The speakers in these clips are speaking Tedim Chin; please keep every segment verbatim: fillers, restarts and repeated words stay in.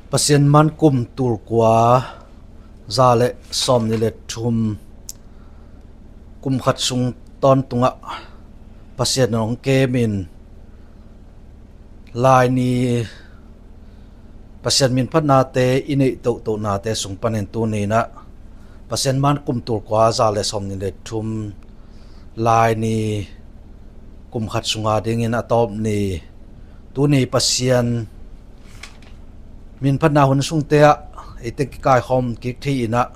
Pasian man kum tulkua za le sawmnih le thum, kum khat sung tawntungah Pasian in hong kemin, Laini Pasian minphatnate i neih tohtohnate sung panin tuni inah Pasian man kum tulkua za le sawmnih le thum, Laini kum khat sunga dingin a tawp ni, tuni Pasian minphatna hun sungte ah eite kikaikhawm kik thei inah,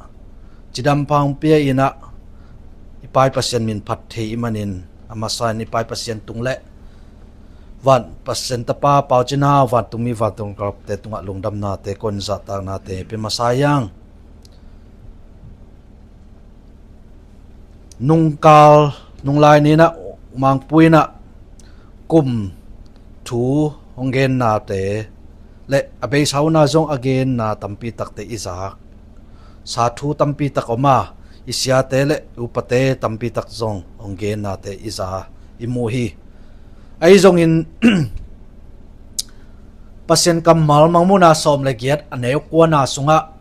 cidam pha hong pia inah, i Pai Pasian minphat thei i manin, a masa in i Pai Pasian tung le van Pasian Tapa Pau Cin Hau, vantungmi vantung galkapte tungah lungdamnate, kon zahtaknate pia masa hi hang. Nungkal, nunglai ni inah, Mangpui inah kum thu hong gennate le a beisa una zong a genna tampi takte i za, sa thu tampi tak om a, i siate le upate tampi tak zong hong gennate i za i mu hi. Ahi zongin Pasian kammal Mangmuhna sawm le giat a neu kuana sungah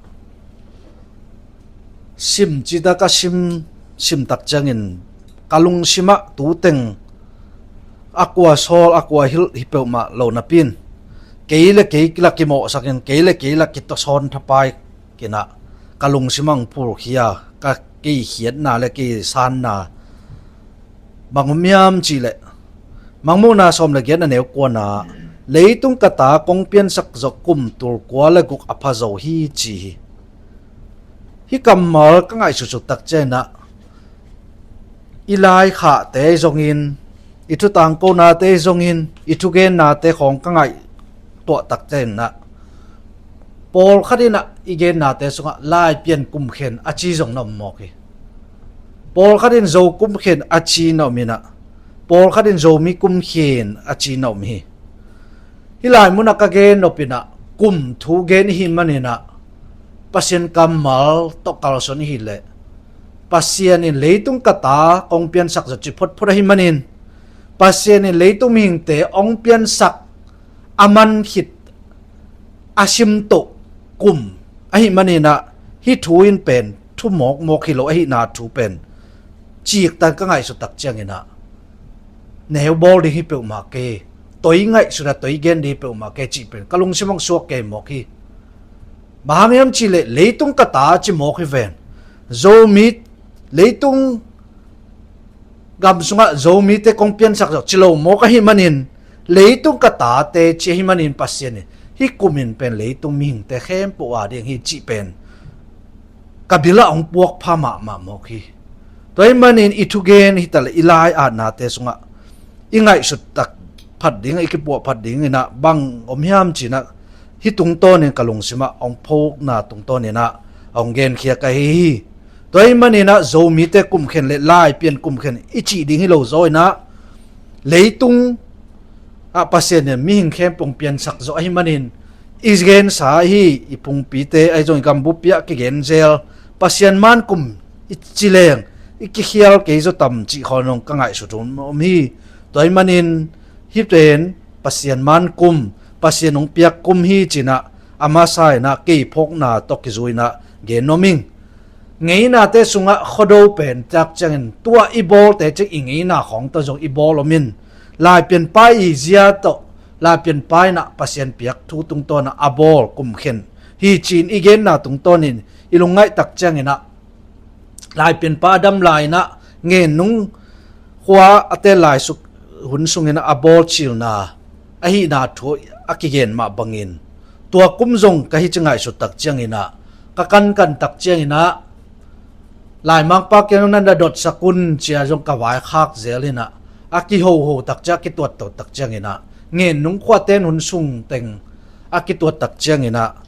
sim cita ka sim, sim tak ciangin ka lungsimah tuteng a kua sawl, a kua hilh hi peuhmah lo napi in, kei le kei kila kimawhsakin, kei le kei la kitasawn thapai kinah ka lungsimah hong phulkhia, ka kei khiatna le kei sanna bang om hiam cihleh, Mangmuhna sawm le giat a neu kuana, leitung ka ta kong piansak zawh kum tulkua le guk a pha zo hi ci hi. Hih kammal ka ngaihsutsut tak cianginah, i laikhahte zongin, i thutangkonate zongin, i thugennate khawng ka ngaihtuah tak cianginah, pawlkhat inah i gennate sungah Laipian kumkhen a ci zong na om mawk hi. Pawlkhat in Zo kumkhen a ci na om inah, pawlkhat in Zomi kumkhen a ci na om hi. Hih lai munah ka gen nop inah kum thu gen ihi maninah, Pasian kammal tawh kalsuan ihi leh, Pasian in leitung ka ta kong piansak zawh ci photphot ahi manin, Pasian in leitung mihingte hong piansak a man khit a simtoh kum ahi maninah, hih thu in pen thu mawkmawk hi lo ahihna thu pen ciktan ka ngaihsut tak cianginah, neu bawl ding hi peuhmah kei, toi ngaihsut a toi gen ding hi peuhmah kei cih pen ka lungsim hong suak kei mawk hi. Bang hang hiam cihleh, leitung ka ta ci mawk hi ven. Zomi, leitung gam sungah Zomite kong piansak zawh ci lo mawk ahi manin, leitung ka tate ci ahi manin, Pasian in hih kum in pen leitung mihingte khempeuh a ding hi cih pen ka bilah hong puak pha mahmah mawk hi. Tua ahi manin i thugen hi taleh, i lai-atnate sungah i ngaihsut tak phat ding, i kipuah phat dinginah bang om hiam cinah, hih tungtawnin ka lungsimah hong phokna tungtawninah hong genkhia ka hi hi. Tua ahi maninah Zomite kumkhen le Laipian kumkhen i cih ding hi lo zaw inah, leitung ah Pasian in mihing khempeuh hong piansak zawh ahi manin, i gensa ahi i phungpite ahi zong, i gambupi ah kigenzel Pasian man kum i ci leng i kikhial kei zaw tam cih khawnung ka ngaihsut om hi. Tua ahi manin hih pen Pasian man kum, Pasian hong piak kum hi cinah, a masa inah kei phawkna tawh kizuinah gen nuam ing. Ngeinate sungah Khuado pen tak ciangin tua i bawlte ciang i ngeina khawng tawh zong i bawl om in, Laipianpa i zia tawh, Laipianpa inah Pasian piak thu tungtawnah a bawl kumkhen hi ci-in i genna tungtawnin i lungngaih tak cianginah, Laipianpa a dam lai inah Ngennung khua a tel lai suk hun sungin a bawl cilna ahihna thu a kigen mah bangin, tua kum zong ka hi ci ngaihsut tak cianginah, ka kankan tak cianginah, Laimangpa kiang na na dotsak un cia zong ka vaikhak zel inah, a kihoho tak ciang, a kituatto tak cianginah, Ngennung khuaten hun sung teng a kituat tak cianginah,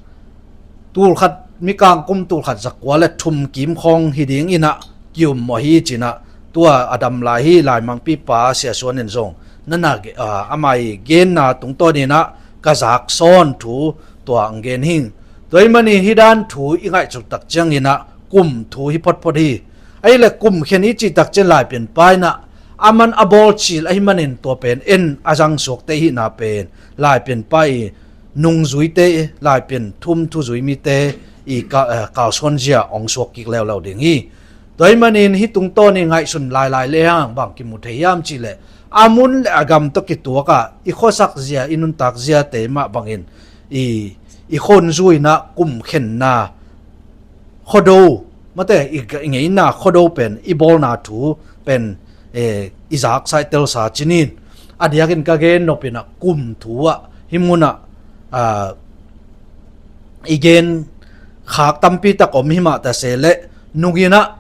tulkhat, mikang kum tulkhat zakua le thum kim khawng hi dinginah kiummawh hi cinah, tua a dam lai hi Laimangpipa Sia Suan in zong na na ge-, a, amah i genna tungtawninah ka zaksawn thu tua ang gen hing. Tua ahi manin hih dan thu i ngaihsut tak cianginah kum thu hi photphot hi. Ahih leh kumkhen i cih tak ciang Laipianpa inah a man a bawl cil ahi manin, tua pen en a zangsuakte ihihna pen Laipianpa i nungzuite, laipian thum thuzui mite i ka, eh, kalsuanzia hong suak kik leuleu ding hi. Tua ahih manin hih tungtawn i ngaihsun lailai lehang bang kimu thei hiam cih leh, a mun le a gam tawh kituak ah i khuasak zia, i nuntak ziate mah bangin i, i khuanzu in ah kumkhenna Khuado, mate, i, i ngeina Khuado pen, i bawlna thu pen, eh, i zaksa, i telsa ci-in. A diakin ka gen nop in ah kum thu ah, hih mun ah, ah, i gen khak tampi tak om hi mah ta se leh, nung in ah,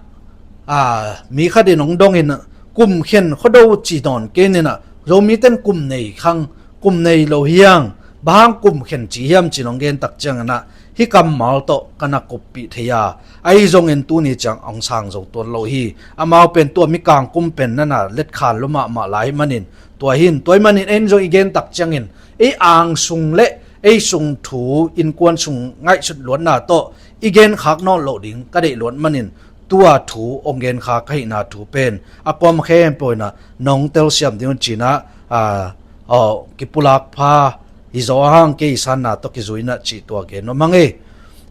ah, mi khat in hong dong in ah, kumkhen Khuado ci nawn kei in ah, Zomite in kum nei khang, kum nei lo hi hang, bang hang kumkhen ci hiam ci-in hong gen tak ciangin ah, hih kammal tawh ka na kuppih thei a, ahi zongin tuni ciang hong sang zo tuan lo hi. Amau pen tua Mikang kum pen na na letkhan lua mahmah lai ahih manin, tua hi in, tua ahih manin ei zong i gen tak ciangin, ei angsung le ei sung thu, innkuan sung ngaihsut luatna tawh i gen khak nawn loh ding ka deih luat manin, tua thu hong gen khak ka hihna thu pen a kuamah khempeuh in ah nong telsiam ding un ci-in ah, ah, aw, kipulak pha hi zaw hang, kei i sanna tawh kizui in ah cih tua gen nuam hang e.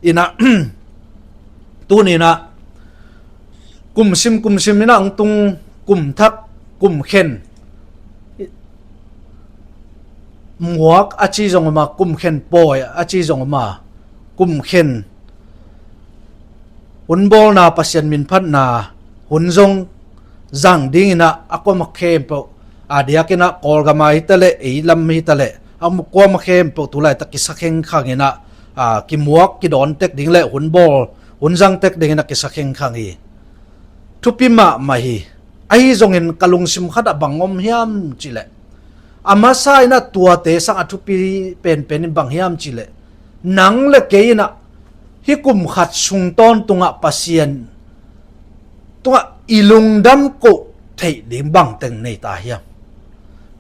In ah, tuni in ah, kum sim, kum sim in ah hong tung, kum thak, kum khen, muak a ci zong om a, kum khen pawi a ci zong om a, kum khen hun bawlna, Pasian min phatna hun zong zang ding in ah, a kuamah khempeuh, a diakin ah Kawlgam ah hi ta leh, ei lam hi ta leh, a kuamah khempeuh tu laitak kisa khengkhang in ah, a, kimuak kidawn tek ding le hun bawl, hun zang tek ding in ah kisa khengkhang hi. Thupi mahmah hi. Ahi zongin ka lungsim khat ah bang om hiam cih leh, a masa in ah tuate sang a thupi penpen in bang hiam cih leh, nang le kei in ah hih kum khat sung tawntung ah Pasian tungah i lungdam koh theih ding bang teng nei ta hiam?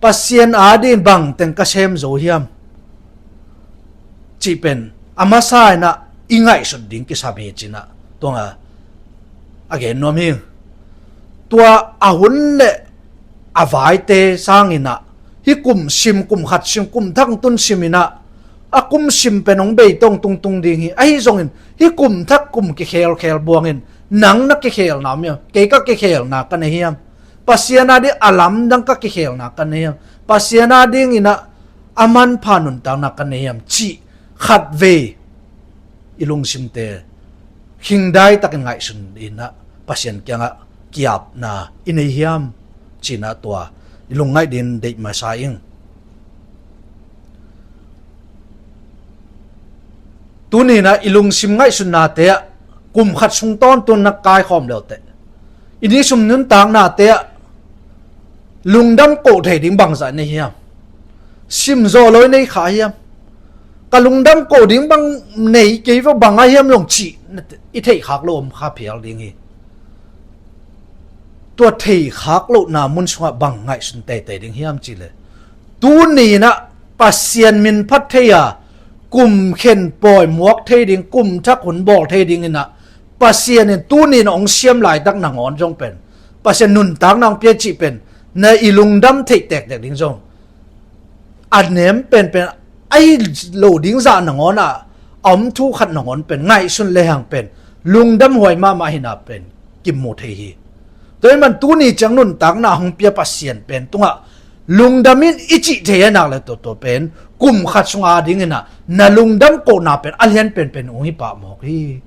Pasian ading bang teng ka sem zo hiam? Cih pen a masa in ah i ngaihsut ding kisam hi ci-in ah tua a gen nuam hi. Tua a hun le a vaite sang in ah, hih kum sim, kum khat sim, kum thak tun sim in ah, a kum sim pen hong bei tong tungtung ding hi. Ahi zongin hih kum thak kum kikhelkhel buangin, nang na kikhelna om hiam? Kei ka kikhelna ka nei hiam? Pasian ading a lamdang ka kikhelna ka nei hiam? Pasian ading in ah a manpha nuntakna ka nei hiam cih khatvei i lungsimte khingdai takin ngaihsun in ah Pasian kiangah ki-apna i nei hiam cih in ah tua i lungngaih dingin deih masa ing. Tuni in ah i lungsim ngaihsutnate ah kum khat sung tawntung na kaikhawm le uh teh, i ni sum nuntaknate ah lungdam koh thei ding bangzah nei hiam? Sim zawh lo i nei kha hiam? Ka lungdam koh ding bang nei kei va, bang a hiam zong cih i theih khak lo om kha phial ding hi. Tua theih khak lohna mun sungah bang ngaihsun teitei ding hiam cih leh, tuni in ah Pasian min phat thei a, kum khen pawi muak thei ding, kum thak hun bawl thei ding in ah, Pasian in tuni in hong siam laitak nangawn zong pen, Pasian nuntakna hong pia cih pen, na i lungdam theih tektek ding zong a nem penpen, ahi lo ding zah nangawn ah a om thu khat nangawn pen ngaihsun lehang pen lungdam huai mahmah hina pen kimu thei hi. Tua ahih man tuni ciang nuntakna hong pia Pasian pen tungah lungdam in i cih thei a, nak le tua tua pen kum khat sung ading in ah na lungdam kohna pen a lian penpen hong hi pah mawk hi.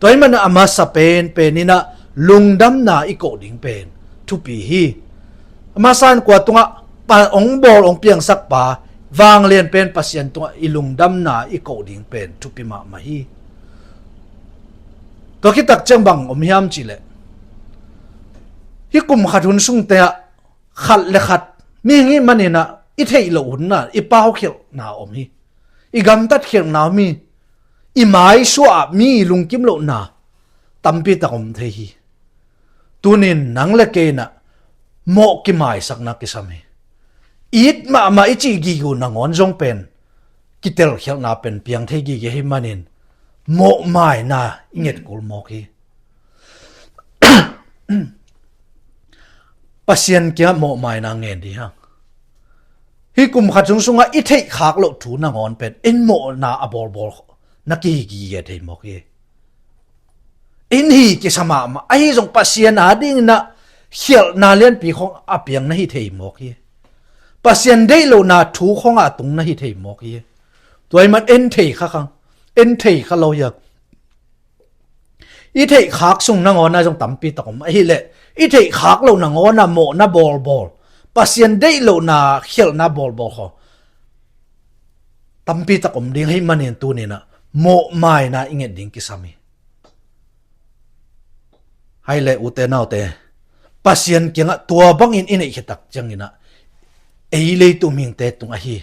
Tua ahih man a masa penpen in ah lungdamna i koh ding pen thupi hi. A masa in kua tungah pa, hong bawl hong piangsak pa, vanglian pen Pasian tungah i lungdamna i koh ding pen thupi mahmah hi. Tua khit tak ciang bang om hiam cih leh, hih kum khat hun sungte ah khat le khat, mihing i hih manin ah i theih loh hun ah i paukhialhna om hi. I gamtat khialhna om hi. I maisuah ah mi i lungkim lohna tampi tak om thei hi. Tuni in nang le kei in ah mawh kimaisakna kisam hi. It mahmah i cih gige uh nangawn zong pen kitelkhialhna pen piang thei gige ahih manin mawhmaina i nget kul mawk hi. Pasian kiangah mawhmaina ngen dih hang. Hih kum khat sung sungah i theih khak loh thu nangawn pen in mawhna a bawlbawl na kihigige thei mawk hi. In hi kisa mahmah ahi zong Pasian a dinginah khialhna lianpi khong a piang na hi thei mawk hi. Pasian deih lohna thu khongah a tung na hi thei mawk hi. Tua ahih man en thei kha khang, en thei kha lo hiam? I theih khak sung nangawn ah zong tampi tak om ahileh, i theih khak loh nangawn ah mawhna bawlbawl, Pasian deih lohna khialhna bawlbawl khaw tampi tak om ding ahih manin tuninah mawhmaina i nget ding kisam hi. Hai le ute naute, Pasian kiangah tua bangin i neihkhiatak cianginah ei leitung mihingte tung ahi,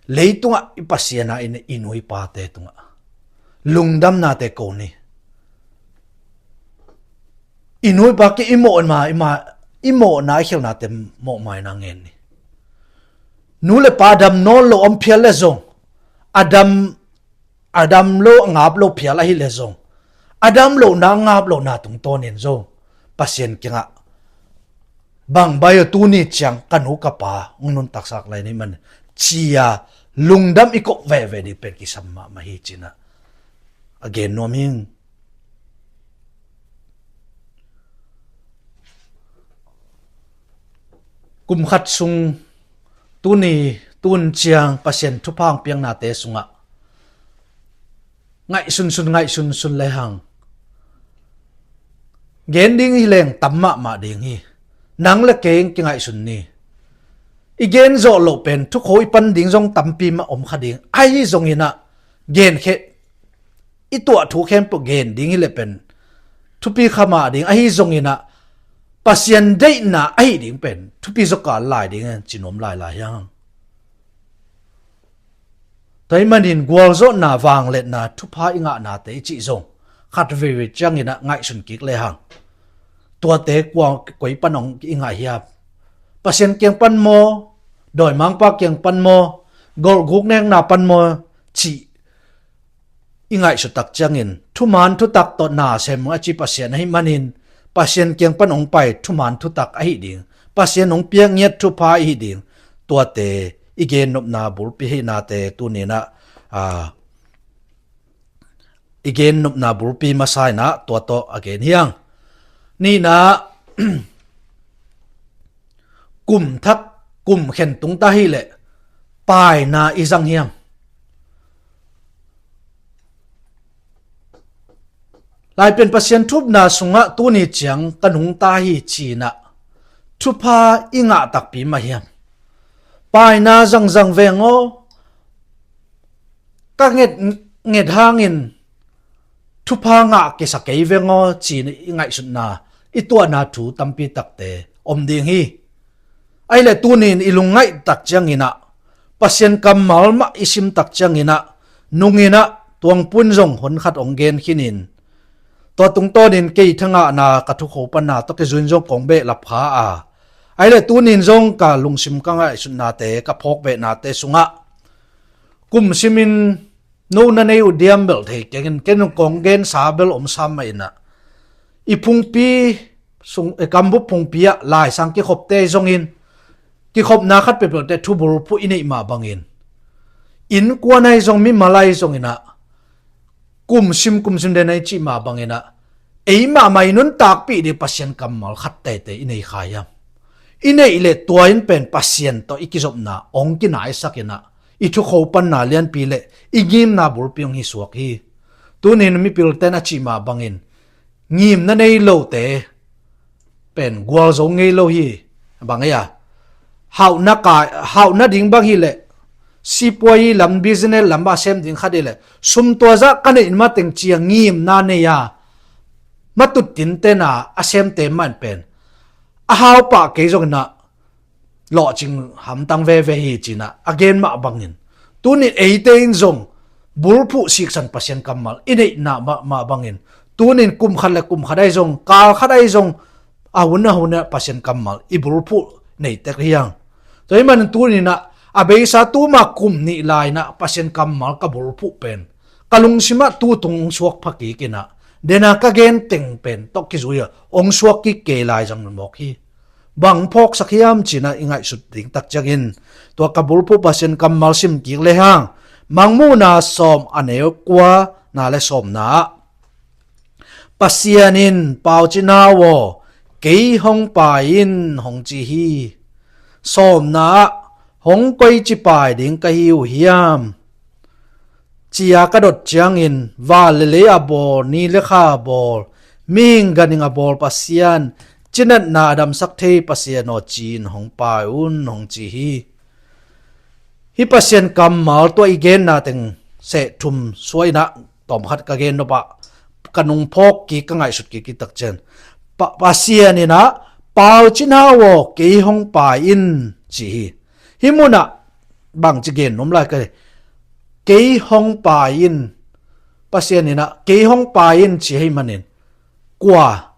leitungah i Pasian a i nu i pate tungah lungdamnate ko ni. I nu i pa kiang i mawhma, i ma, i mawhna i khialhnate mawhmaina ngen ni. Nu le pa a dam nawn lo om phial le zong, a dam a dam lo a ngap lo phial ahileh zong, a dam lohna a ngap lohna tungtawnin zong Pasian kiangah bang bai aw, tuni ciang ka nu ka pa hong nuntaksak lai ni man, ci-a lungdam i koh veve ding pen kisam mahmah hi cinah a gen nuam hing. Kum khat sung, tuni, tun ciang Pasian thupha hong piaknate sungah ngaihsunsun, ngaihsunsun le hang gen ding hi leng tam mahmah ding hi. Nang le kei kingaihsun ni. I gen zawh loh pen thukho i pan ding zong tampi mah om kha ding ahi zonginah, gen kheh i tuah thu khempeuh gen ding hileh pen thupi kha mah ding ahi zonginah, Pasian deihna ahi ding pen thupi zawkal lai ding ci nuam lailai hiang. Tua ahih manin gualzawhna, vangliatna, thupha i ngahnate i cih zong khat veivei cianginah ngaihsun kik le hang. Tuate kua, koi pan hong i ngah hiam? Pasian kiang pan maw, dawimangpa kiang pan maw, golhguk nekna pan maw, cih i ngaihsut tak ciangin, thuman thutak tawh na sem a ci Pasian ahih manin, Pasian kiang pan hong pai thuman thutak ahi ding, Pasian hong piak ngiat thupha ahi ding, tuate i gennopna bulpi ahihnate tuninah, a, i gennopna bulpi masa inah tua tawh a gen hiang. Nihna, kum thak, kum khen tung ta hileh paina i zang hiam? Laipian Pasian thupna sungah tuni ciang ka nungta hi cinah thupha i ngah takpi mah hiam? Paina zangzang veng aw, ka nget, nget hangin thupha ngah kisa kei veng aw, ci-in i ngaihsutna, i tuahna thu tampi takte om ding hi. Ahileh tunin i lungngaih tak cianginah, Pasian kammal mah i sim tak cianginah, nunginah tuangpun zong hon khat hong gen khinin, tua tungtawnin kei thangahna ka thukho panna tawh kizuin zong kong behlap kha a, ahileh tunin zong ka lungsim ka ngaihsutnate ka phawk behnate sungah kum simin no na nei uh diam bel thei kengin, ken kong gensa bel om sam mah inah, i phungpi sung, i kambup phungpi ah laisang kikhopte zongin, kikhopna khat peuhpeuhte thubulphuh i neih mah bangin, innkuan ahi zong, mimal ahi zonginah, kum sim kum sim den ahi cih mah banginah, ei mahmah i nuntakpih ding Pasian kammal khat teitei i nei kha hiam? I neih leh tua in pen Pasian tawh i kizopna hong kinaisakinah, i thukho panna lianpi le i ngimna bulpi hong hi suak hi. Tunin mipilten a cih mah bangin, ngimna nei lote pen gualzo ngei lo hi. Bang ei a, hauhna ka, hauhna ding bang hileh, sipuai lam, business lam a sem ding khat hileh, sum tua zah ka neih mateng ci-a ngimna nei a, matut tintena a semte mah in pen a hau pah kei zonginah lawhcing hamtang veve hi cinah a gen mah bangin, tunin eite in zong bulphuh siksan Pasian kammal i neihna mah, mah bangin, tunin kum khat le kum khat ahi zong, kal khat ahi zong, a hun a hun ah Pasian kammal i bulphuh nei tek hiang. Tua ahih manin tuninah a beisa tuma kum nih lai-inah Pasian kammal ka bulphuh pen ka lungsimah tutung hong suak pha kikinah, dena ka gen teng pen tawh kizui-a hong suak kik kei lai zang mawk hi. bang phawksak hiam ci-in ah i ngaihsut ding tak ciangin, tua ka bulphuh Pasian kammal sim kik lehang, Mangmuhna sawm a neu kua na le sawmna ah, Pasian in, Pau Cin Hau aw, kei hong pai in, hong ci hi. Sawmna ah, hong koici pai ding ka hi uh hiam? Ci-a ka dot ciangin, van le lei a bawl, ni le kha a bawl, mihing ganhing a bawl Pasian, cinatna a damsak thei Pasian aw, ci-in hong pai un, hong ci hi. Hih Pasian kammal tua i genna teng seh thum suah in ah tawmkhat ka gen nop ah, ka nungphawk kik, ka ngaihsut kik i tak ciang, Pa-, Pasian in ah, Pau Cin Hau aw, kei hong pai in, ci hi. Hih munah bangci gen nuam lai ka hi. Kei hong pai in. Pasian in ah, kei hong pai in, ci ahih manin, kua?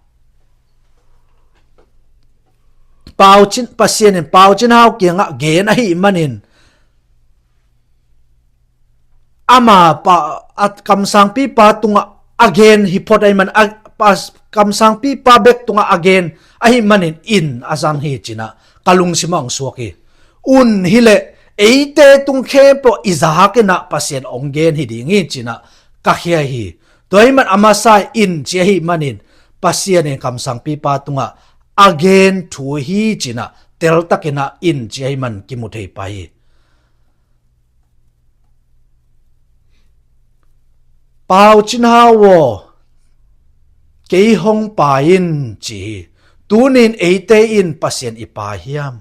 Pau Cin, Pasian in Pau Cin Hau kiangah gen ahih manin, ama pa, a kamsangpipa tungah a gen hi phot ahih man, a, pa, kamsangpipa bek tungah a gen ahih manin in a zang hi ci-in ah ka lungsim ah hong suak hi. Un hileh eite tung khempeuh i zak in ah Pasian hong gen hi ding hi ci-in ah ka khia hi. Tua ahih man a masa in ci ahih manin Pasian in kamsangpipa tungah a gen thu hi ci-in ah teltak in ah in ci ahih man kimu thei pah hi. Pau Cin Hau aw, kei hong pai in, ci hi. Tuni-in eite in Pasian i pai hiam?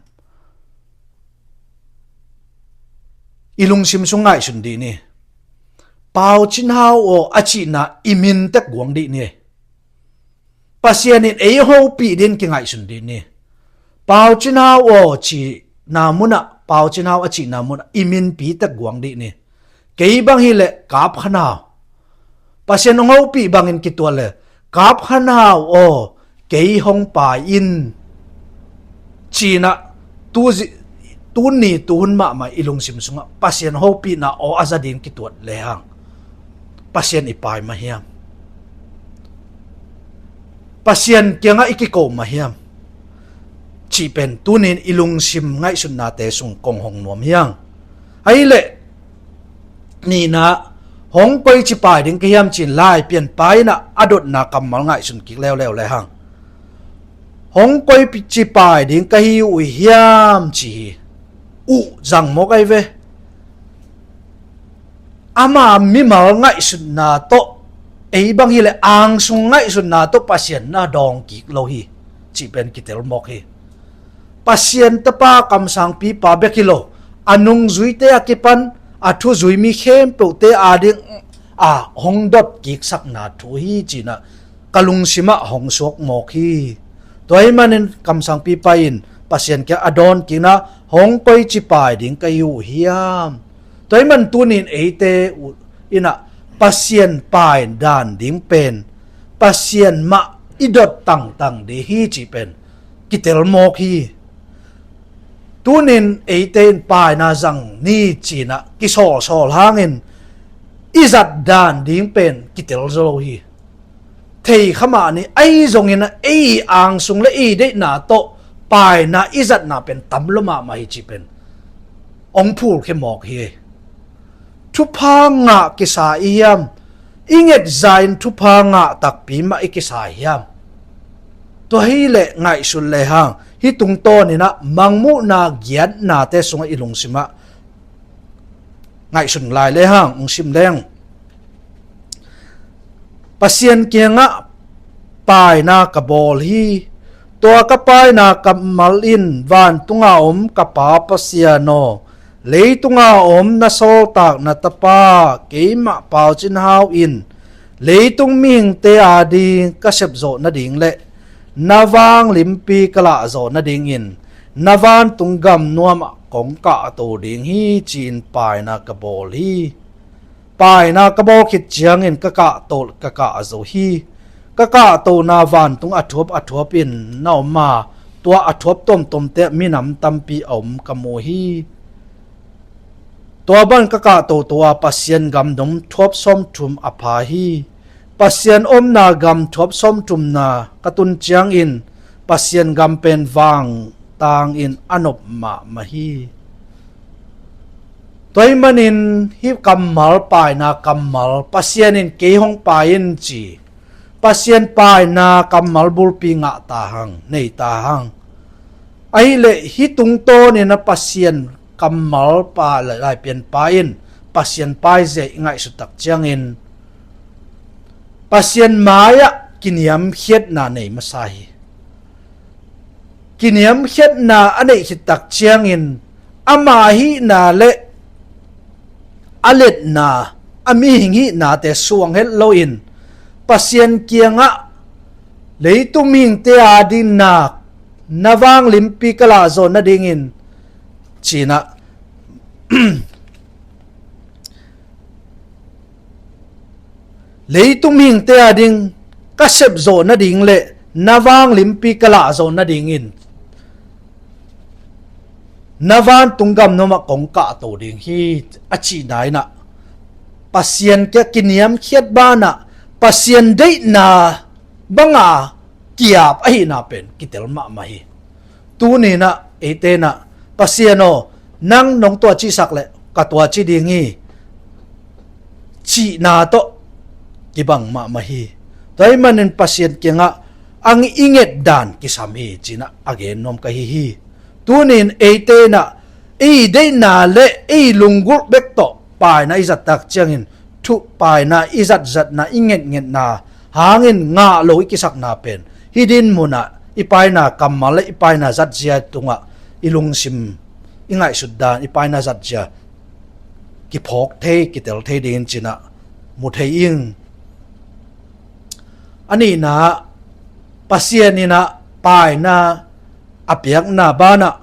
I lungsim sung ngaihsun dih ni. Pau Cin Hau aw a cihna i min tek guang dih ni. Pasian in ei hopih ding kingaihsun dih ni. Pau Cin Hau aw cihna munah, Pau Cin Hau a cihna munah i minpi tek guang dih ni. Kei bang hileh Kap Khan Hau. Pasian hong hopih bangin kituat leh, Kap Khan Hau aw, kei hong pai in, ci-in ah tu zi-, tuni tuhun mahmah i lungsim sungah Pasian hopihna aw a za ding kituat lehang, Pasian i pai mah hiam? Pasian kiangah i kiko mah hiam? Cih pen tuni-in i lungsim ngaihsutnate sung kong hong nuam hi hang. Ahih leh nihna, hong koici pai ding ka hiam ci-in Laipian pa in ah a dotna kammal ngaihsun kik leuleu lehang, hong koici pai ding ka hi uh hiam, ci hi. Uh zang mawk ahi ve. Ama mimal ngaihsutna tawh, ei bang hileh angsung ngaihsutna tawh Pasian na dawng kik lo hi, cih pen kitel mawk hi. Pasian Tapa kamsangpipa bek hi lo, a nungzuite a kipan a thuzui mi khempeuhte ading a hong dot kiksakna thu hi ci-in ah ka lungsim ah hong suak mawk hi. Tua ahih manin kamsangpipa in Pasian kiang a dawn kik in ah, hong koici pai ding ka hi uh hiam? Tua ahih man tuni-in eite uh in ah Pasian pai dan ding pen Pasian mah i dot tangtang ding hi cih pen kitel mawk hi. Tuni-in eite in paina zang ni ci-in ah kisawlsawl hangin i zat dan ding pen kitel zo lo hi. Thei kha mah ni, ahi zongin ah ei angsung le ei deihna tawh paina i zatna pen tam lua mahmah hi cih pen hong phulkhia mawk hi. Thupha ngah kisa i hiam? I ngetza-in thupha ngah takpi mah i kisa hiam? Tua hileh ngaihsun lehang, hih tungtawnin ah Mangmuhna giatnate sungah i lungsim ah ngaihsun lai lehang, hong sim leng. Pasian kiangah paina ka bawl hi. Tua ka paina kammal in, vantunga om ka Pa Pasian aw, leitunga om na sawltak na Tapa, keimah Pau Cin Hau in leitung mihingte ading ka sepzawh nading le na vanglipi ka lahzawh nadingin na vantung gam nuamah kong kahto ding hi, ci-in paina ka bawl hi. Paina ka bawl khit ciangin ka kahto, ka kah zo hi. Ka kahtona vantung a thuap a thuap in na om a, tua a thuap tuamtuamte ah minam tampi a om ka mu hi. Tua bang ka kahtoto a Pasian gam dong thuap sawmthum a pha hi. Pasian omna gam thuap sawmthumna ka tun ciangin Pasian gam pen vangtangin a nop mahmah hi. Tua ahih manin hih kammal, paaina kammal, Pasian in kei hong paai in ci, Pasian paaina kammal bulpi ngah ta hang, nei ta hang. Ahih leh hih tungtawnin a Pasian kammal, pa, Laipianpa in Pasian paaizia i ngaihsut tak ciangin Pasian mai-ah kiniamkhiatna nei masa hi. Kiniamkhiatna a neih khit tak ciangin ama hihna le a liatna, a mihing hihnate suang het loin Pasian kiangah leitung mihingte adingin na, na vanglipi ka lahzawh nadingin ci-in ah, leitung mihingte ading ka sepzawh nading le na vanglipi ka lahzawh nadingin na vantung gam nuamah kong kahto ding hi, a cihna in ah Pasian kiang kiniamkhiat banah Pasian deihna banga kiap ahihna pen kitel mahmah hi. Tuni-in ah eite in ah, Pasian aw, nang nong tuacihsak leh ka tuacih ding hi, cihna tawh kibang mahmah hi. Tua ahih manin Pasian kiangah ang i nget dan kisam hi, ci-in ah a gen nuam ka hi hi. Tuni-in eite in ah ei deihna le ei lunggulh bek tawh paaina i zat tak ciangin, thu paaina i zatzatna, i ngetngetna hangin ngah lo i kisakna pen hih dinmun ah i paaina kammal le i paaina zatzia tungah i lungsim, i ngaihsut dan, i paaina zatzia kiphawk thei, kitel thei dingin ci-in ah mu thei ing. A nihna, Pasian in ah paaina a piakna banah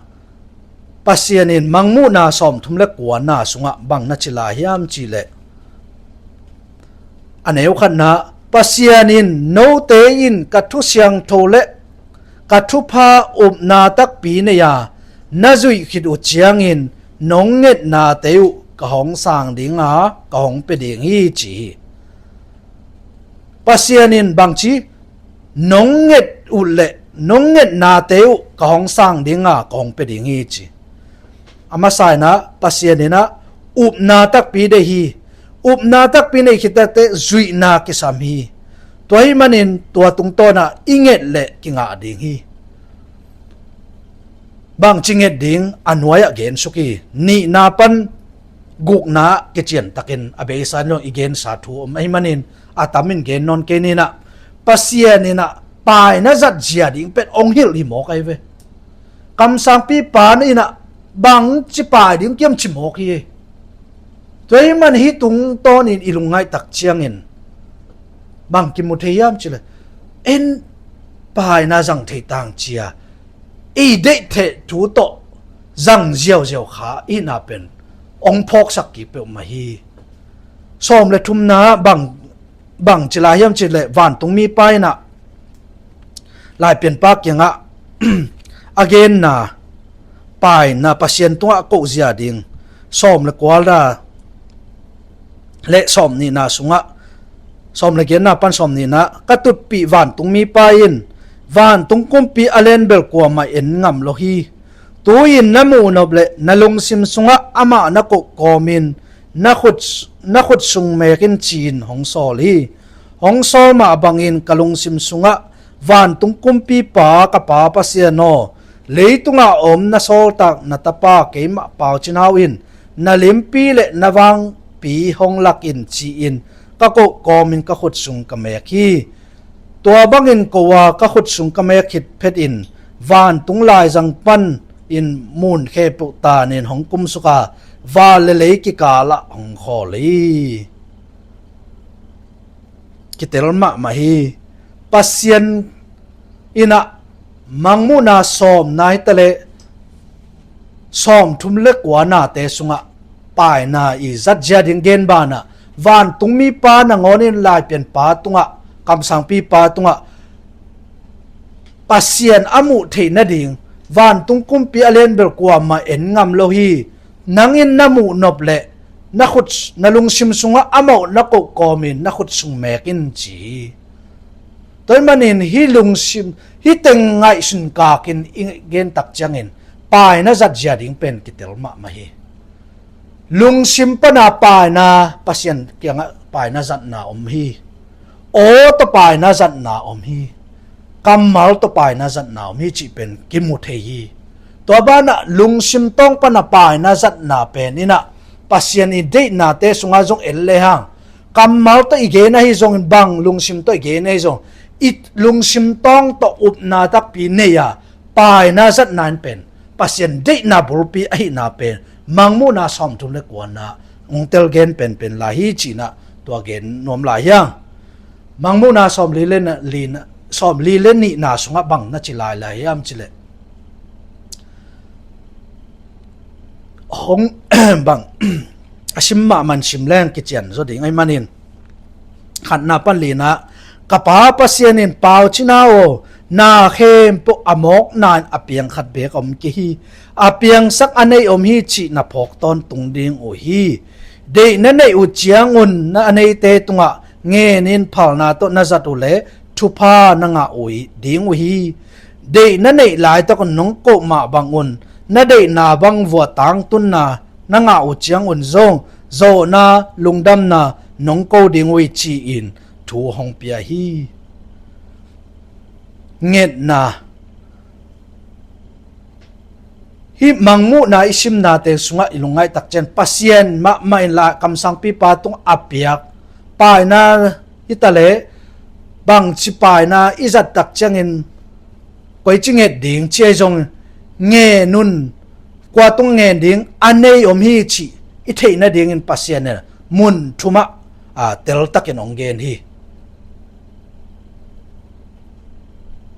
Pasian in Mangmuhna sawmthum le kuana sungah bang na ci lai hiam cih leh, a neu khatna, Pasian in note in ka thu siangtho le ka thupha upna takpi nei-a na zuih khit uh ciangin nong ngetnate uh ka hong sang dinga ka hong pia ding hi, ci hi. Pasian in bangci, nong nget uh le nong ngetnate uh ka hong sang dinga ka hong pia ding hi, ci. A masa in ah Pasian in ah upna takpi deih hi. Upna takpi neih khit tak teh zuihna kisam hi. Tua ahih manin tua tungtawn ah i nget leh kingah ding hi. Bangci nget ding, a nuai-ah gensuk hi. Nihna pan gukna ah kiciantakin a beisa in zong i gensa thu om ahih manin a tamin gen nawn kei ni in ah, Pasian in ah paaina zatzia ding pen hong hilh hi mawk ahi ve. Kamsangpipa in ah bangci paai ding kiam ci mawk hi. Tua ahih manin hih tungtawnin i lungngaih tak ciangin bang kimu thei hiam cih leh, en, paaina zang thei tang ci-a i deih theih thu tawh zang ziauziau kha ihihna pen hong phawksak kik peuhmah hi. Sawm le thumna bang, bang ci lai hiam cih leh, vantung mipa in ah Laipianpa kiangah a genna, paaina, Pasian tungah a kohzia ding, sawm le kuana le sawmnihna sungah, sawm le giatna pan sawmnihna, ka tutpih vantung mipa in vantung kumpi a lianbel kuamah en ngam lo hi. Tu-in na muh nop le na lungsim sungah amah na koh kawmin na khut, na khut sung mek in ci-in hong sawl hi. Hong sawl mah bangin ka lungsim sungah vantung kumpipa ka Pa Pasian aw, leitungah a om na sawltak na Tapa keimah Pau Cin Hau in na limpi le na vangpi hong lak in ci-in ka koh kawmin ka khut sung ka mek hi. Tua bangin ko-a ka khut sung ka mek khit phetin vantung laizang panin mun khempeuh tanin hong kumsuk a, van le lei kikalah hong khawl hi. Kitel mahmah hi. Pasian in ah Mangmuhna sawmna hi taleh sawmthum le kuanate sungah paaina i zatzia ding gen banah, vantung mipa nangawnin Laipianpa tungah, kamsangpipa tungah Pasian a muh theih nading, vantung kumpi a lianbel kuamah en ngam lo hi. Nang in na muh nop le na khut, na lungsim sungah amah na koh kawmin na khut sung mek in ci hi. Tua ahih manin hih lungsim, hih teng ngaihsun kakin i gen tak ciangin, paina zat zia ding pen kitel mahmah hi. Lungsim pana paina, Pasian kiangah paina zatna om hi. Aw tawh paina zatna om hi. Kammal tawh paina zatna om hi cih pen kimu thei hi. Tua banah lungsim tawng pana paina zatna pen inah Pasian i deihnate sungah zong en lehang, kammal tawh i gen ahi zongin bang, lungsim tawh i gen ahi zong, i lungsim tawng tawh upna takpi nei a, paina zatna in pen Pasian deihna bulpi ahihna pen Mangmuhna sawmthum le kuana hong tel gen penpen lai hi cinah tua gen nuam lai hiang. Mangmuhna sawmli le na, lina, sawmli le nihna sungah bang na ci lailai hiam cileh, hong bang a sim mahmah in sim leng kician zaw ding ahih manin, khatna pan lina, ka Pa Pasian in, Pau cina aw, na khempeuh a mawkna in a piang khat beek om kei hi. A piangsak a nei om hi cih na phawk tawntung ding uh hi. Deih na neih uh ciangun na a neite tungah ngenin phalna tawh na zat uh leh thupha na ngah uh hi, ding uh hi. Deih na neih laitakun nong koh mah bangun na deihna bang vua tangtunna na ngah uh ciangun zong zawhna, lungdamna nong ko ding uh hi, ci-in thu hong pia hi. Ngetna. Hih Mangmuhna i simnate sungah i lungngaih tak ciang Pasian mahmah in la kamsangpipa tung a piak paina hi taleh, bangci paina i zat tak ciangin koici nget ding ci ahi zong, ngen un, kua tung ngen ding a nei om hi cih i theih nadingin Pasian in mun thumah, a, teltakin hong gen hi.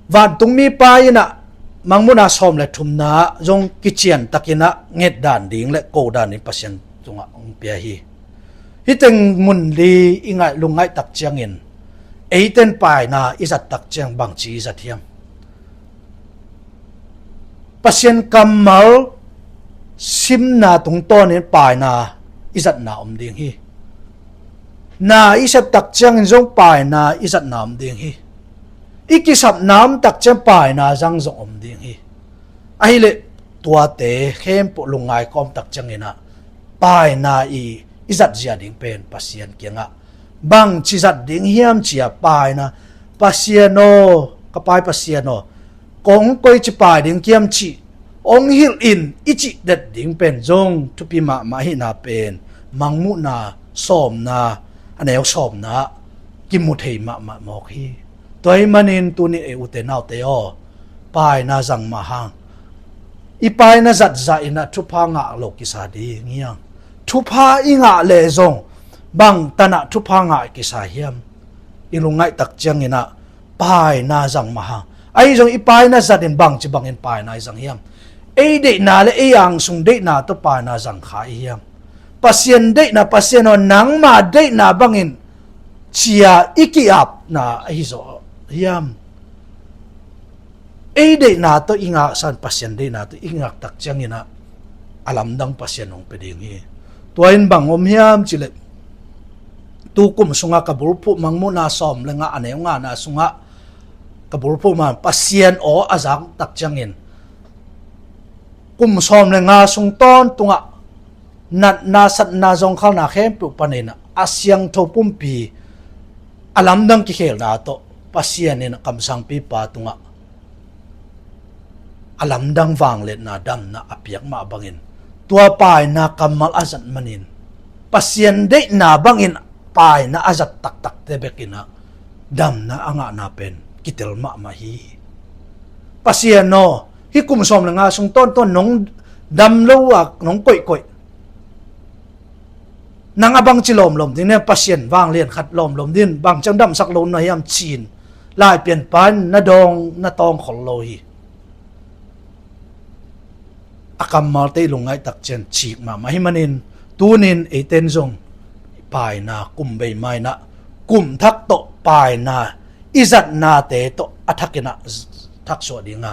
Vantungmipa inah Mangmuhna sawm le thumna zong kiciantakinah ngetdan ding le kodan ding Pasian tungah hong pia hi. Hih teng mun li i ngaih, lungngaih tak ciangin, eiten paina i zat tak ciang bangci i zat hiam? Pasian kammal simna tungtawnin paina i zatna om ding hi. Na i sep tak ciangin zong paina i zatna om ding hi. I kisapna om tak ciang paina zang zong om ding hi. Ahileh tuate khempeuh lungngai kawm tak cianginah paina i, i zat zia ding pen Pasian kiangah bangci zat ding hiam cia paina, Pasian aw, ka pai Pasian aw, kong koici pai ding kiam cih hong hilh in i cih det ding pen zong thupi mahmah ahihna pen Mangmuhna sawmna, a neu sawmna kimu thei mahmah mawk hi. Tua ahih manin tuni ei ute naute aw, paina zang mah hang. I paina zatzah inah thupha ngah lo kisa ding hiang. Thupha i ngah leh zong bang tanah thupha ngah kisa hiam? I lungngaih tak cianginah paina zang mah hang. Ahi zong i paina zatin bangci bangin paina i zang hiam? Ei deihna le ei angsung deihna tawh paina zang kha i hiam? Pasian deihna, Pasian aw, nangma deihna bangin cia i ki-apna ahi zaw hiam? Ei deihna tawh i ngaksan, Pasian deihna tawh i ngak tak cianginah a lamdang Pasian hong pia ding hi. Tua in bang om hiam cileh, tu kum sungah ka bulphuh, Mangmuhna sawm le nga a neu ngana sungah ka bulphuh man Pasian aw a zak tak ciangin kum sawm le nga sung tawntungah natna, satna, zawngkhalna khempeuh panin a siangtho pumpi a lamdang kikhelna tawh Pasian in a kamsangpipa tungah a lamdang vangliatna damna a piak mah bangin, tua paina kammal a zat manin Pasian deihna bangin paina a zat taktakte bekinah damna a ngahna pen kitel mahmah hi. Pasian aw, hih kum sawm le nga sung tawntawn nong dam lo a nong koihkoih, nang a bangci lawmlawm ding ne, Pasian vanglian khat lawmlawm ding, bangciang damsak lo na hiam ci-in laipianpa in na dawng na tawng khol lo hi. A kammalte i lungngaih tak ciang cik mahmah hi manin, tunin eiten zong paina kum bei mainah, kum thak tawh paina i zatnate tawh a thakinah thaksuah dinga,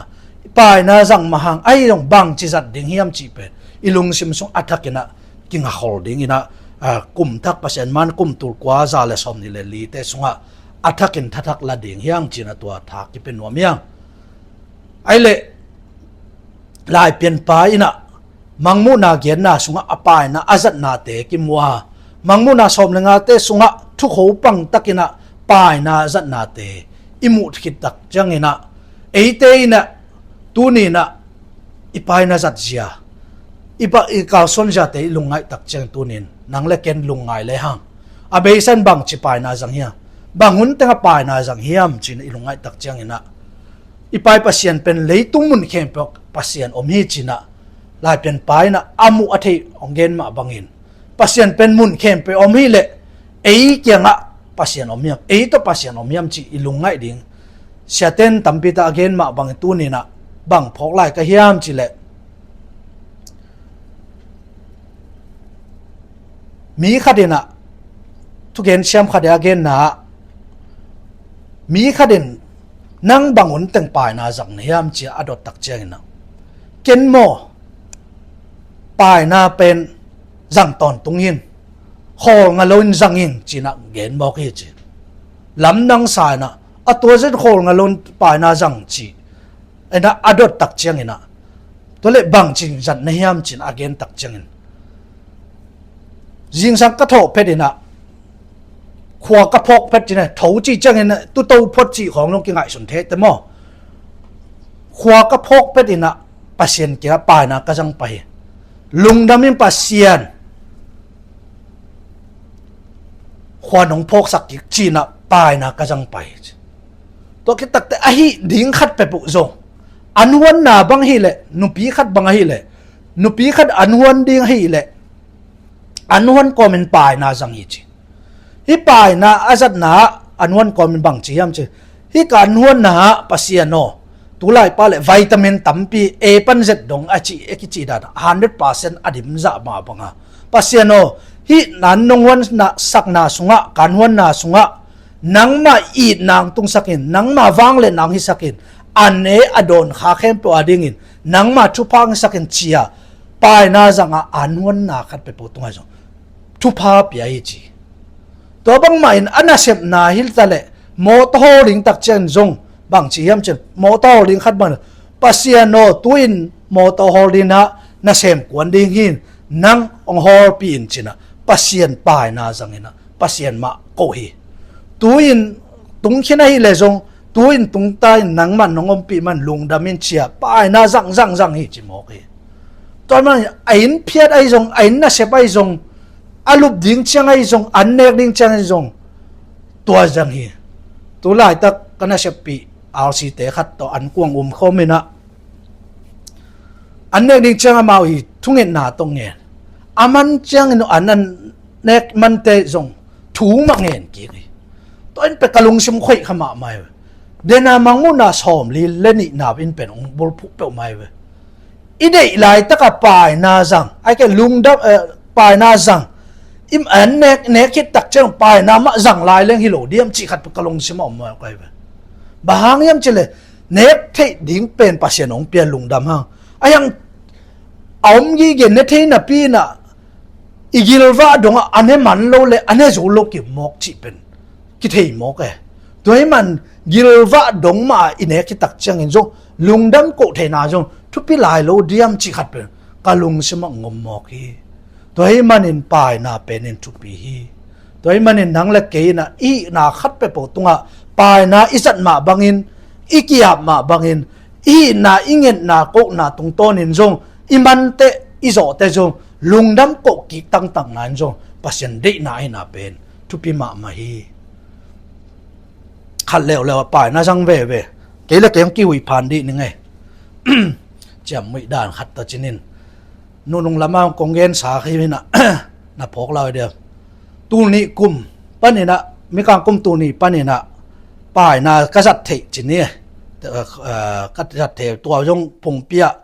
paina zang mah hang, ahi zong bangci zat ding hiam cih pen i lungsim sung a thakinah kingakhol dinginah, a, kum thak Pasian man kum tul kua za le sawm nih le lite sungah a thakin thathak la ding hiang cina tua tha kipia nuam hiang. Aileh Laipianpa inah mangmuhna genna sungah a paina a zatnate kimua, mangmuhna sawm le ngate sungah thukho pangtakinah paina zatnate i muh khittak cianginah eite inah tuninah i paina zatzia, i pa i kalsuanziate i lungngaihtak ciang tunin nang le ken lungngai le hang a beisa in bangci paina zang hiam? Bang hun tengah paina zang hiam cin i lungngaihtak cianginah i pai Pasian pen leitung mun khempeuh Pasian om hi cinah Laipianpa inah a muh a theih hong gen mah bangin Pasian pen mun khempeuh om hi leh ei kiangah Pasian om hiam, ei tawh Pasian om hiam cih i lungngaih ding. Siaten tampite a gen mah bangin tuninah bang phawk lai ka hiam cileh mi khatinah thugen siam khatin a genna ah mi khatin nang bang hun teng paina zang na hiam cia a dottak cianginah ken maw paina pen zang tawntung hin, khawlnga loin zang in cinah gen mawk hi ci. Lamdang sa inah a tua zet khawlnga loin paina zang ci inah a dottak cianginah tua le bangci zat na hiam cin a gentak ciangin zingsang ka thawh phet inah khua ka phawk phet cinah tho ci ciangin tuto phot ci khawng nong kingaihsun thehte maw? Khua ka phawk phet inah Pasian kiangah paina ka zang pah hi. Lungdam in Pasian, khua nong phawksak kik cinah paina ka zang pah hi. Tua khittakte ahi ding khat peuhpeuh zong an huanna bang hileh nupi khat bang ahileh nupi khat an huan ding ahileh an huan kawmin paina zang hi ci. Hih paina a zatna ah an huan kawmin bangci hiam ci. Hih ka an huanna ah Pasian aw, tulaipa le vitamin tampi A pan Z dong a cih e kici dan hundred percent a dimzah mah banga Pasian aw, hih nan nong huan sakna sungah, ka an huanna sungah nangmah itna hong tungsakin, nangmah vangliatna hong hisakin, a ne a dawn kha khempeuh a dingin nangmah thupha hong hisakin cia paina zangah an huanna khat peuhpeuh tungah zong thupha pia hi ci. Tua bangmah in a nasepna hiltaleh mawtaw hawl dingtak ciangin zong bangci hiam cin mawtaw hawl ding khat bang Pasian aw, tu-in mawtaw hawl dinah nasem kuan ding hin nang hong hawlpih in cinah Pasian paina zanginah Pasian mah koh hi. Tu-in tungkhin ahileh zong tu-in tungta in nangman nong ompih man lungdam in cia paina zangzangzang hi ci mawk hi. Tua man a inn phiat ahi zong, a inn nasep ahi zong, a lup ding ciang ahi zong, an nek ding ciang ahi zong tua zang hi. Tulaitak ka naseppih R C te khat tawh an kuang um khawm inah an nek ding ciang amau hi thungetna tawh ngen. A man ciangin an an nek mante zong thu mah ngen kik hi. Tua in pek ka lungsim khoih kha mahmah hi. Dena mangmuhna sawmli le nihna in pen ong bulphuh peuhmah hi ve. I deih laitaka paina zang ai ke lungdam, eh, paina zang im an nek nek khittak ciang paina mah zang lai leng hi lo diam cih khat pek ka lungsim a om mawk ai ve. Bang hang hiam cileh nek theih ding pen Pasian hong pia lungdam hang. A hiang a om gige ne thei napi inah i gilvah dongah a ne man lo le a ne zo lo kim mawk cih pen kithei mawk e. Tua hi man gilvah dong mah i nek khittak ciangin zong lungdam koh theihna zong thupi lai lo diam cih khat pen ka lungsim ah ngom mawk hi. Tua hi manin paina penin thupi hi. Tua hi manin nang le kei inah i hihna khat peuhpeuh tungah paina i zat mah bangin i ki-ap mah bangin i hihna i ngetna kohna tungtawnin zong i manteh i zawhteh zong lungdam koh kik tangtangna in zong Pasian deihna ahina pen thupi mahmah hi. Khat leuleu a paina zang veve. Kei le kei hong kihui phan dih ning ei. Ciammuih dan khat ta cinin nunung lama kong gensa khi inah na phawk lau dia. Tul nih kum paninah mikang kum tul nih paninah paina ka zat theih cin hi. Eh, ka zat theih tua zong phungpi ah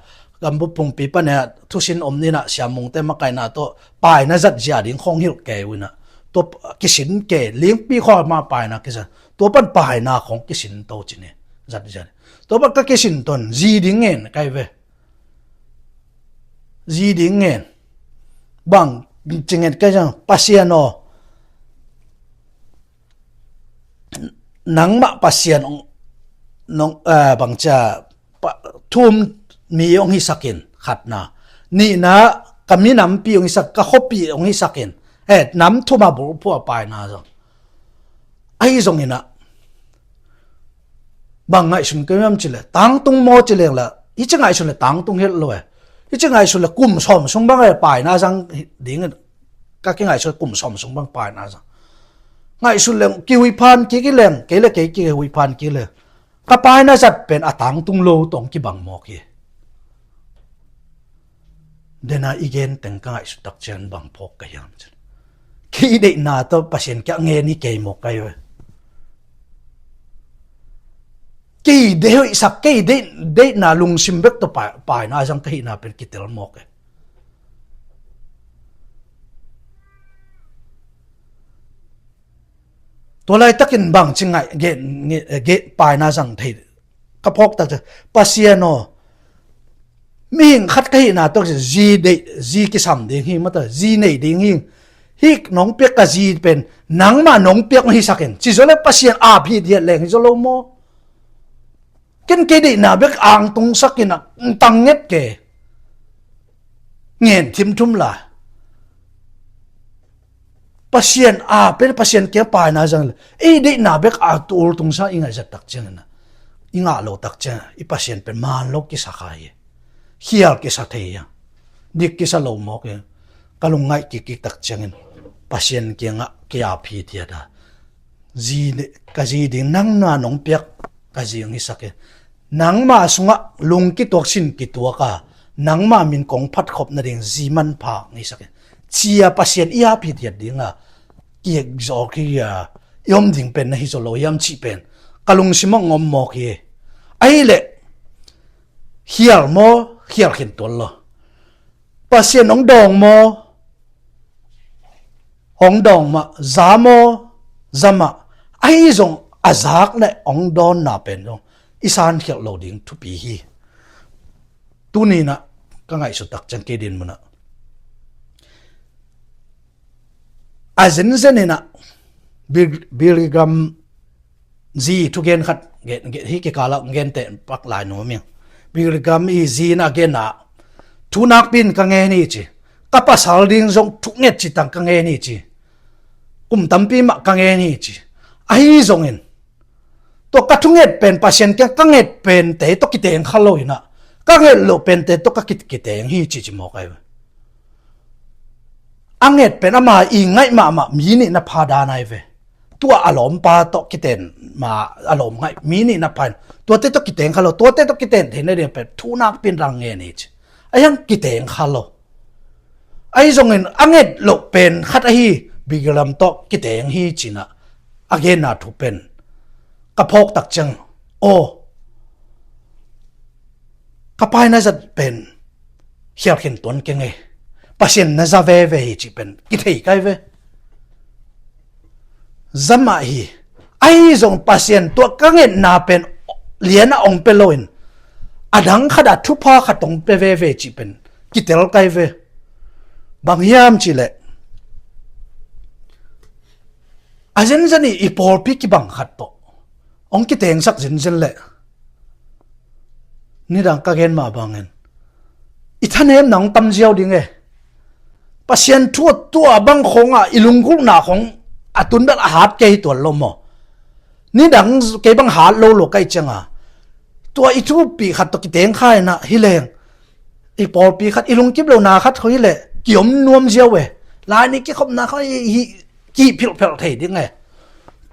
gambup phungpi paninah thusin om ninah siammungte makaihna tawh paina zatzia ding khawng hilh kei uh inah tua kisin kei lingpi khawng mah paina kizat tua pan paina khawng kisin to cin hi. Zatzia ding tua pan ka kisin ton zi ding ngen kai ve. Zi ding ngen bang ci ngen kai zang Pasian aw, nangmah Pasian hong, nong, eh, bangcia, pa, thu-um mi hong hisak in, khatna. Nihna, ka minampi hong hisak, ka khuapi hong hisak in. Eh, nam thum a bulphuh a paina zong. Ahi zongin ah, bang ngaihsun ka hiam cih leh, tangtung maw ci leng lah, hih ci ngaihsun leh tangtung het lo e. Hih ci ngaihsun leh kum sawm sung bang e paina zang ding, ka kingaihsun leh kum sawm sung bang paina zang. Ngaihsun leng kihuiphan kik hi leng, kei le kei kihuiphan kik leng, ka paina zat pen a tangtung lo tawh hong kibang mawk hi. Dena i gen teng ka ngaihsut tak ciang bang phawk ka hiam cih leh, kei deihna tawh Pasian kiang ngen hi kei mawk ka hi ve. Kei deih hoihsak, kei deih, deihna lungsim bek tawh pa, paina zang ka hihna pen kitel mawk e. Tua laitakin bang ci ngai, ge, ge, ge, paina zang thei ka phawk tak ciang, Pasian aw, mihing khat ka hihna tawh zi deih, zi kisam ding hi, mata zi nei ding hi. Hih nong piak ka zi pen nangmah nong piak hong hisak in, ci zaw leh Pasian ap hithiat leng hi zaw lo maw? Ken kei deihna bek angtungsak in a tang nget kei. Ngen thimthum lai. Pasian a pen Pasian kiang paina zang leh, ei deihna bek a tul tungsa i ngaihzat tak ciangin ah, i ngah lo tak ciangin ah, i Pasian pen man lo kisa kha hi. Khial kisa thei hi. Dik kisa lo mawk hi. Ka lungngaih kikkik tak ciangin Pasian kiangah kei a phithiat a, zi ne, ka zi ding, nangmah nong piak ka zi hong hisak hi. Nangmah sungah lung kituak sin kituak a, nangmah min kong phatkhop nading zi manpha hong hisak hi, ci-a Pasian i ap hithiat ding a, kiek zawk hi a, i om ding pen na hi zaw lo hiam cih pen ka lungsim ah hong om mawk hi. Ahih leh, khial maw, khial khin tuan lo. Pasian hong dawng maw, hong dawng mah, za maw, za mah, ahi zong a zak leh hong dawnna pen zong i sankhialh lo ding thupi hi. Tuni-in ah ka ngaihsut tak ciang kei dinmun ah, a zenzen in ah, Bil-, Billy Graham zi thugen khat gen, gen, hih kikal ah gen teh pak lai nuam ing. Billy Graham i zi in a gen ah, thu nakpi in ka ngen hi ci. Ka pasal ding zong thunget ci tang ka ngen hi ci. Kum tampi mah ka ngen hi ci. Ahi zongin, tua ka thunget pen Pasian kiang ka nget pente tawh kiteng kha lo in ah, ka nget loh pente tawh ka ki-, kiteng hi ci ci mawk ahi ve. A nget pen ama i ngaih mahmah mi nih na pha dan ahi ve. Tua a lawmpa tawh kiten ma, a lawm ngaih mi nih na pha in, tuate tawh kiteng kha lo, tuate tawh kiten theihna ding pen thu nakpi in rang ngen hi ci. Ahi hang kiteng kha lo. Ahi zongin a nget loh pen khat ahi, Billy Graham tawh kiteng hi ci-in ah a genna thu pen ka phawk tak ciang, aw, ka paina zat pen khial khin tuan keng e. Pasian na za veve hi cih pen kithei ka hi ve. Za mah hi. Ahi zong Pasian tua ka ngetna pen lian ah hong pia lo in, a dang khat ah thupha khat hong pia veve cih pen kitel ka hi ve. Bang hiam cih leh, a zenzen i, i pawlpi kibang khat tawh hong kitengsak zenzen leh, nidang ka gen mah bangin, i thanemna hong tam ziau ding e. Pasian thu a tua bang khawng ah i lunggulhna khawng a tun bel a hat kei hi tuan lo maw? Nidang kei bang hat lo lo ka hih ciang a, tua i thupih khat tawh kiteng kha in ah hi leng, i pawlpi khat, i lungkim lohna khat khawng hi leh kiom nuam ziau e. Lai ni kikhopna khawng hi, hi, kihphelhphelh thei ding e.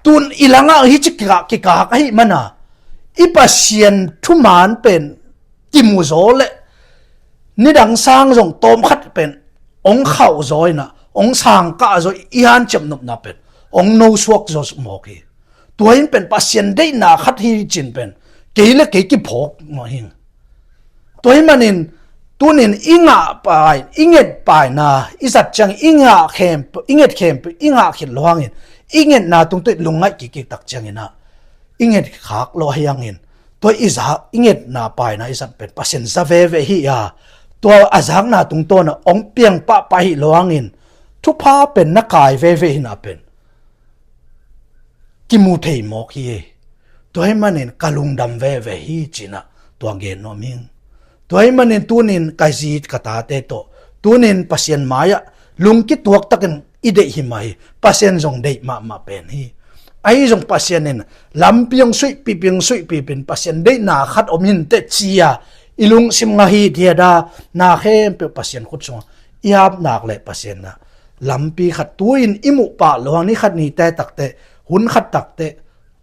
Tun i langah hih ci kikak, kikak ahih man a, i Pasian thuman pen kimu zaw leh, nidang sang zong tawmkhat pen hong khauh zaw in ah, hong sang kah zaw, i hanciam nopna pen hong nosuak zaw mawk hi. Tua in pen Pasian deihna khat hi cih pen kei le kei kiphawk mawk hi. Tua ahih manin, tunin i ngah pai, i nget paina, i zat ciang i ngah khempeuh, i nget khempeuh i ngah khit lo hangin, i ngetna tungtawh i lungngaih kikkik tak ciangin ah, i nget khak lo ahi hangin, tua i za, i ngetna paina i zat pen Pasian za veve hi a, tua a zakna tungtawn ah hong piang pahpah hi lo hangin, thupha pen na kai veve hi na pen, kimu thei mawk hi. Tua ahih manin ka lungdam veve hi ci-in ah tua gen nuam ing. Tua ahih manin tunin ka zi ka tate tawh tunin Pasian mai-ah lungkituak takin i deih hi mah hi. Pasian zong deih mahmah pen hi. Ahi zong Pasian in lampi hong suihpihpih, hong suihpihpih in Pasian deihna khat om hi inteh ci-a i lungsim ngah hithiat a, na khempeuh Pasian khut sungah i ap nak leh Pasian in ah lampi khat tu-in i muh pah loh hang, ni khat ni te takteh, hun khat takteh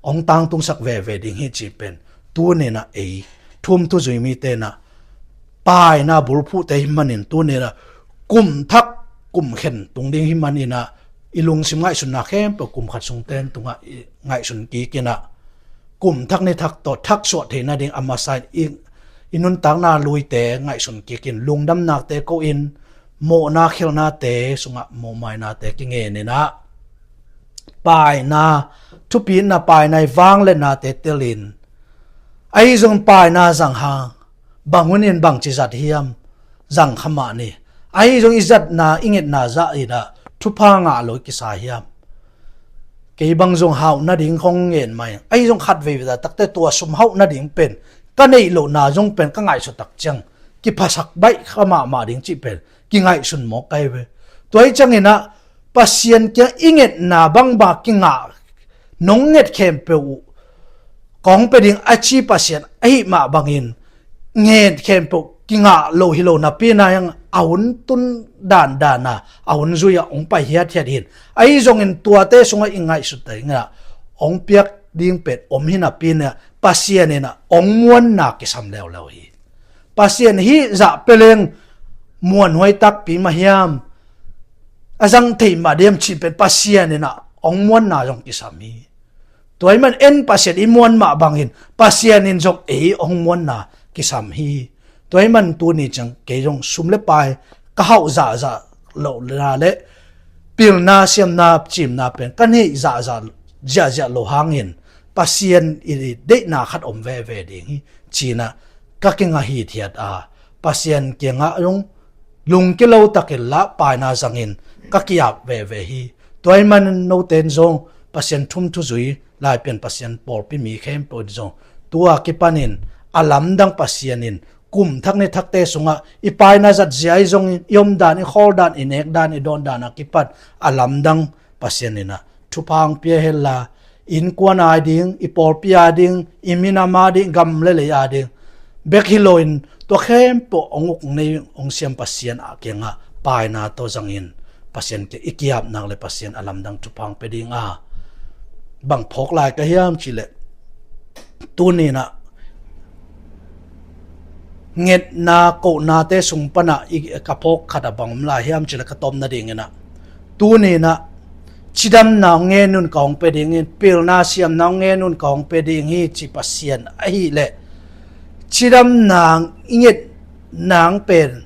hong tangtungsak veve ding hi cih pen tunin ah ei thu um thuzui mite in ah, paina bulphuhte ahih manin tunin ah kum thak kum khen tung ding ahih manin ah i lungsim ngaihsutna khempeuh kum khat sung ten tungah i ngaihsun kik in ah, kum thak ni thak tawh thak suah theih nading a masa in i, i nuntakna luite ngaihsun kik in, lungdamnate ko in, mawhna khialhnate sungah mawhmainate kingen in ah, paina, thupina paina i vangliatnate tel in, ahi zong paina zang hang bang hunin bangci zat hiam, zang kha mah ni. Ahi zong i zatna, i ngetna zah in ah thupha ngah lo i kisa hiam. Kei bang zong hauh nading kong ngen mai. Ahi zong khatvei vei takteh tua sum hauh nading pen ka neih lohna zong pen ka ngaihsut tak ciang kiphasak baih kha mahmah ding cih pen kingaihsun mawk ka hi ve. Tua ahih ciangin ah Pasian kiang i ngetna bangbang kingah, nong nget khempeuh uh kong pia ding a ci Pasian ahih mah bangin nget khempeuh kingah lo hi lo napi-in ah, hiang a hun tun dandan a, a hun zui-ah hong pai hiathiat hi in. Ahi zongin tuate sungah i ngaihsut ding in ah hong piak ding pen om hi napi-in ah, Pasian in ah hong muanna kisam leuleu hi. Pasian hih zah pia leng muanhuai takpi mah hiam, a zang thei mah diam cih pen Pasian in ah hong muanna zong kisam hi. Tua ahih man en Pasian i muan mah bangin Pasian in zong ei hong muanna kisam hi. Tua ahih man tuni ciang kei zong sum le pai ka hauh zahzah lohna le pilna siamna cimna pen ka neih zahzah ziahziah loh hangin Pasian i deihna khat om veve ding hi ci-in ah ka kingah hithiat a, Pasian kiangah zong lungkilo takin lah paina zangin ka ki-ap veve hi. Tua ahih man note in zong Pasian thu um thuzui, Laipian Pasian pawlpi mi khempeuh in zong tua kipanin a lamdang Pasian in kum thak ni thakte sungah i paina zatzia ahi zongin i omdan, i khawldan, i nekdan, i dawndan a kipat a lamdang Pasian in ah thupha hong pia hen la, innkuan a ding, i pawlpi a ding, i minam a ding, gam le lei a ding bek hi loin tua khempeuh hong uk nei hong siam Pasian a kiangah paina tawh zangin Pasian kiang i ki-ap nak leh Pasian a lamdang thupha hong pia ding a, bang phawk lai ka hiam cih leh, tuni-in ah ngetna kohnate sung panah i ka phawk khat ah bang om lai hiam cih leh ka tawpna dingin ah, tuni-in ah cidamna hong ngen un ka hong pia ding hi, pilna siamna hong ngen un ka hong pia ding hi ci Pasian ahih leh, cidamna i nget nang pen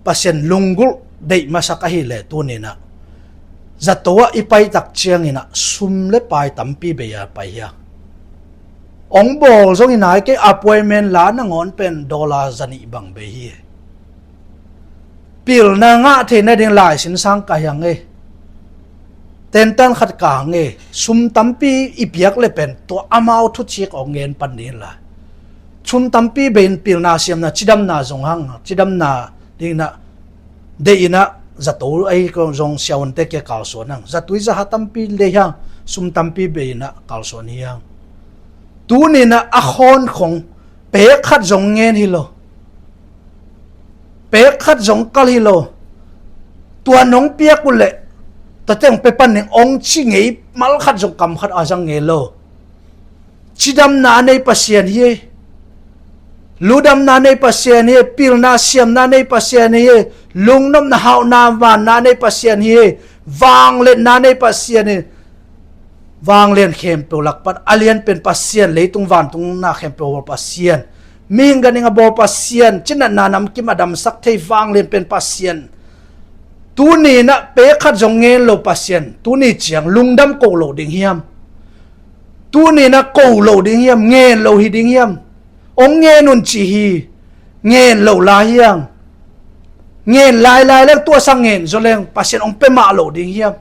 Pasian lunggulh deih masak ahih leh tuni-in ah zato ah i pai tak ciangin ah sum le pai tampi bei a pai hi a, hong bawl zong hi nai kei, appointment la nangawn pen dollar zanih bang bei hi. Pilna ngah theih nading laisin sang ka hi hang e, tentan khat ka hang e, sum tampi i piak leh pen tua amau thucik hong ngen pan ding hi lai. Sum tampi bei-in pilna siamna, cidamna zong hang, cidamna dingin ah deih in ah zato ahi zong siavuante kiang kalsuan hang, zatui zaha tampi lei hang, sum tampi bei-in ah kalsuan hi hang. Tuni-in ah a khawn khong pek khat zong ngen hi lo, pek khat zong kal hi lo. Tua nong piak uh leh tua teng pia pan ning hong ci ngei mal khat zong kam khat a zang ngei lo. Cidamna a nei Pasian hi. Ludamna a nei Pasian hi. Pilna siamna a nei Pasian hi. Lungnopna hauhna vanna a nei Pasian hi. Vangliatna a nei Pasian hi. Vanglian khempeuh lak pan a lian pen Pasian, leitung vantungna khempeuh bawl Pasian, mihing ganhing a bawl Pasian, cinatna namkim a damsak thei vanglian pen Pasian. Tuni-in ah pek khat zong ngen lo Pasian, tuni ciang lungdam ko lo ding hiam? Tuni-in ah ko lo ding hiam? Ngen lo hi ding hiam? Hong ngen un ci hi. Ngen lo lai hiam? Ngen lailai leng, tuasa ngen zaw leng Pasian hong pia mah lo ding hiam?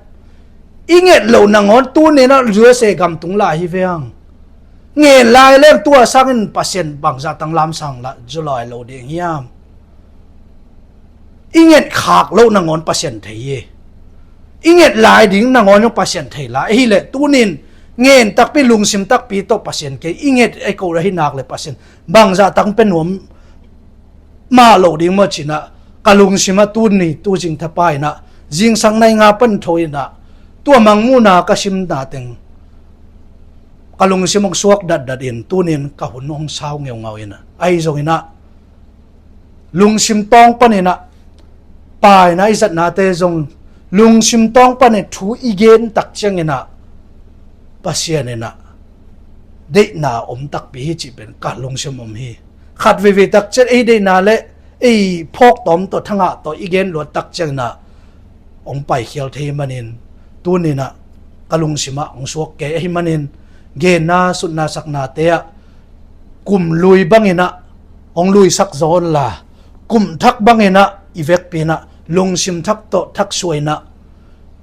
I nget loh nangawn tuninah U S A gam tung lai hi ve ang. Ngen lai leng tua sangin Pasian bangzah tang lamsang lah zu lai lo ding hiam? I nget khak loh nangawn Pasian thei hi. I nget lai ding nangawn zong Pasian thei lai ahileh tunin ngen takpi lungsim takpi tawh Pasian kei i nget ei ko ahi nak le Pasian bangzah tang pe nuam mah loh ding maw cinah ka lungsimah tuni tuzing thapai inah zingsang nai nga pan tho inah tua mangmuhna ka simna teng ka lungsim hong suak datdat in tunin ka hun hong sau ngeungau inah ahi zonginah lungsim tawng paninah paina i zatnate zong lungsim tawng panin thu i gen tak cianginah Pasian inah deihna om takpi hi cih pen ka lungsim om hi. Khat veivei tak cian ei deihna le ei phawk tawm tawh thangah tawh i gen luat tak cianginah hong paikhial thei manin tuninah ka lungsimah hong suak kei ahi manin genna sutna saknate ah kum lui banginah hong luisak zawnla kum thak banginah i vekpi inah lungsim thak tawh thak suainah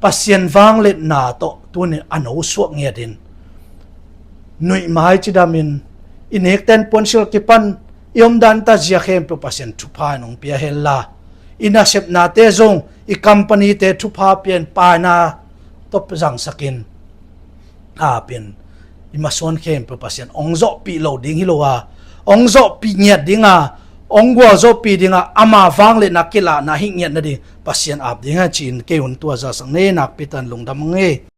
Pasian vangliatna tawh tunin a no suak ngiatin nuihmai cidamin i nekten puansil kipan i omdan ta zia khempeuh Pasian thupha in hong pia henla i nasepnate zong i kampanite thupha pian paina tawh zangsakin apin i masuan khempeuh Pasian hong zawhpih lo ding hi lo a hong zawhpih ngiat dinga hong gualzawhpih dinga ama vangliatna kilahna hi ngiat nading Pasian ap dinga ci-in kei hun tua zasak nei nakpi tan lungdam ngei.